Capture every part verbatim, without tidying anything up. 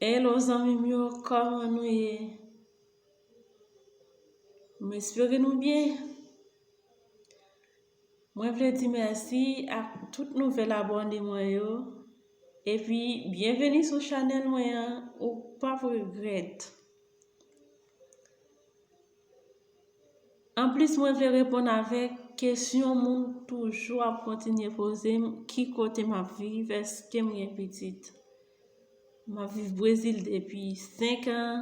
Hello zanmi m yo, kòman nou ye? M espere nou byen. Mwen vle di mèsi ak tout nouvèl abòne mwen yo. Epi, byenveni sou chanèl mwen an, ou p ap regrèt. Anplis, mwen vle reponn avèk kesyon moun toujou ap kontinye poze m, ki kote m ap viv, èske m gen pitit? M ap viv Brezil depi senk an,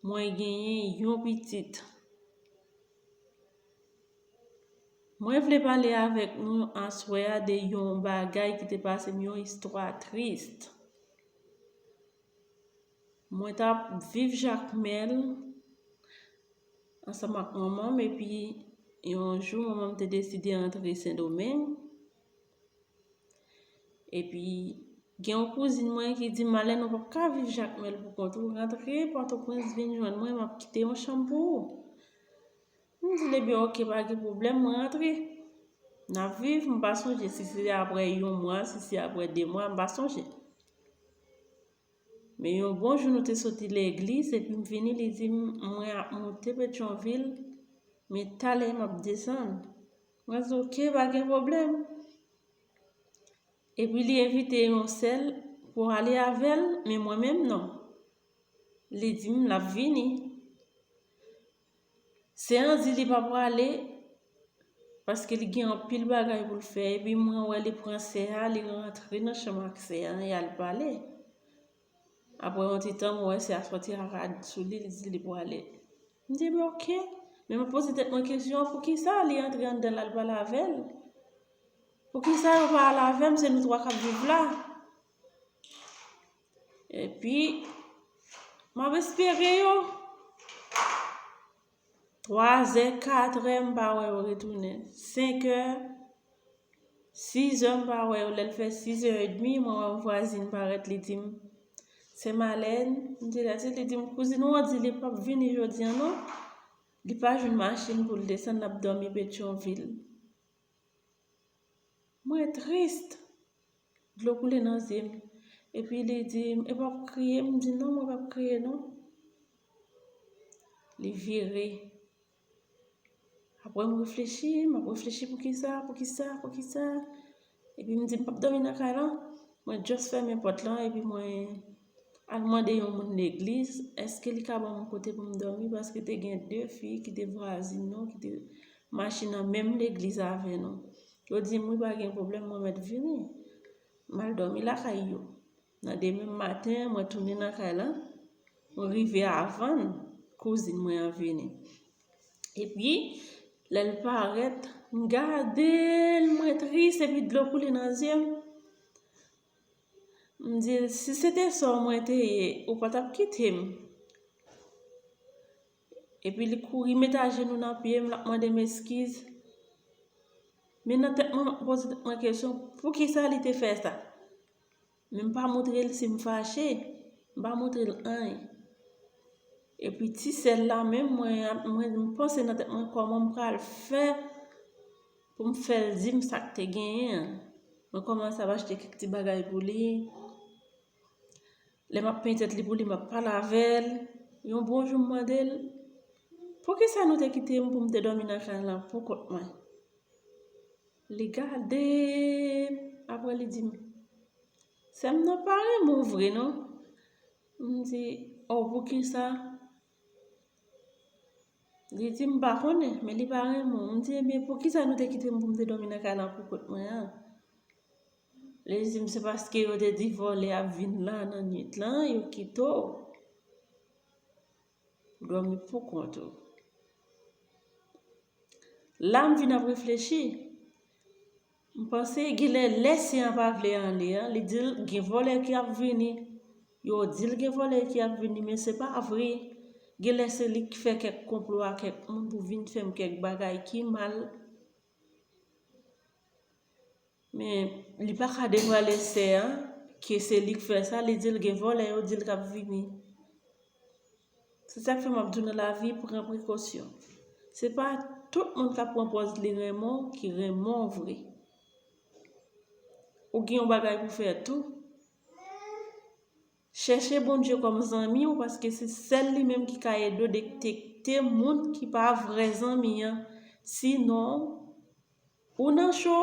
mwen genyen yon pitit. Mwen vle pale avèk nou aswè a de yon bagay ki te pase m, yon istwa tris. Mwen t ap viv Jakmèl ansanm ak manman m, epi yon jou, manman m te deside antre Sendomeng. Epi, gen yon kouzin mwen ki di m, "Malèn, ou p ap ka viv Jakmèl poukont ou, rantre Pòtoprens, vin jwenn mwen, m ap kite yon chanm pou ou." M di l, "Ebyen, oke, pa gen pwoblèm, mwen rantre." N ap viv, m pa sonje si se apre yon mwa, si se apre de mwa, m pa sonje. Men yon bon jou, nou te soti legliz, epi m vini, li di m, "Mwen ap moute Petyonvil, men talè m ap desann." Mwen di, "Oke, pa gen pwoblèm." Epi li envite yon sè l pou ale avè l, men mwen menm non. Li di m l ap vini. Sè an di li pa prale, paske li gen anpil bagay pou l fè. Epi mwen wè li pran sè a, li rantre nan chanm ak sè a, y al pale. Apre yon ti tan, mwen wè sè a soti a rad sou li, li di li prale. M di, "Ebyen, oke." Men mwen poze tèt mwen kesyon, poukisa li antre anndan l al pale avè l? Poukisa yo pa al avè m, se nou twa k ap viv la? Epi, m ap espere yo. Twazè, katrè, m pa wè yo retounen. Senkè, sizè, m pa wè yo. Lè l fè sizè edmi, mwen wè yon vwazin parèt, li di m, "Sè Malèn," m di l, "Èske," li di m, "kouzin ou an di li p ap vini jodi a non. Li pa jwenn machin pou l desann, l ap dòmi Petyonvil." Mwen tris. Dlo koule nan zye m. Epi li di m, "E p ap kriye?" M di, "Non, mwen p ap kriye non." Li vire. Apre m reflechi, m ap reflechi poukisa, poukisa, poukisa. Epi m di, "M p ap dòmi nan kay lan." Mwen just fèmen pòt lan, epi mwen al mande yon moun legliz, èske li ka ban m yon kote pou m dòmi, paske te gen de fi ki te vwazin nou, ki te mache nan menm legliz avè nou. Yo di m, "Wi, pa gen pwoblèm, mwen mèt vini." M al dòmi lakay yo. Nan demen maten, mwen tounen nan kay lan. Mwen rive avan kouzin mwen an vini. Epi, lè l parèt, m gade l, mwen tris, epi dlo koule nan zye m. M di l, "Si se te sè w mwen te ye, ou pa t ap kite m." Epi li kouri met ajenou nan pye m, l ap mande m eskiz. Men nan tèt mwen, m ap poze tèt mwen kesyon, poukisa li te fè sa? Men m pa montre l si m fache, m pa montre l anyen. Epi ti sè l la menm, mwen, mwen, m panse nan tèt mwen, kòman m pral fè pou m fè l di m sa k te genyen an? Mwen kòmanse ap achte kèk ti bagay pou li. Lè m ap penyen tèt li pou li, m ap pale avè l. Yon bon jou, m mande l, "Poukisa nou te kite m pou m te dòmi nan kay lan poukont mwen?" Li gade m, apre li di m, "Sè m nan pa renmen w vre non." M di, "O, poukisa?" Li di, "M pa konnen, men li pa renmen w." M di, "Ebyen, poukisa nou te kite m pou m te dòmi nan kay lan poukont mwen an?" Li di m, "Se paske yo te di vòlè ap vin la nan nwit lan, yo kite w dòmi poukont ou." La m vin ap reflechi. M panse genlè lè sè an pa vle ale an, li di l gen vòlè ki ap vini. Yo di l gen vòlè ki ap vini, men se pa vre. Genlè se li k fè kèk konplo a kèk moun pou vin fè m kèk bagay ki mal. Men li pa ka devwale sè an, ke se li k fè sa, li di l gen vòlè, yo di l k ap vini. Se sa k fè m ap di w nan lavi, pran prekosyon. Se pa tout moun k ap pran pòz li renmen w, ki renmen w vre. Ou gen yon bagay pou fè tou. Chèche Bondye kòm zanmi w, paske se sèl li menm ki ka ede w detekte moun ki pa vrè zanmi an. Sinon, ou nan cho.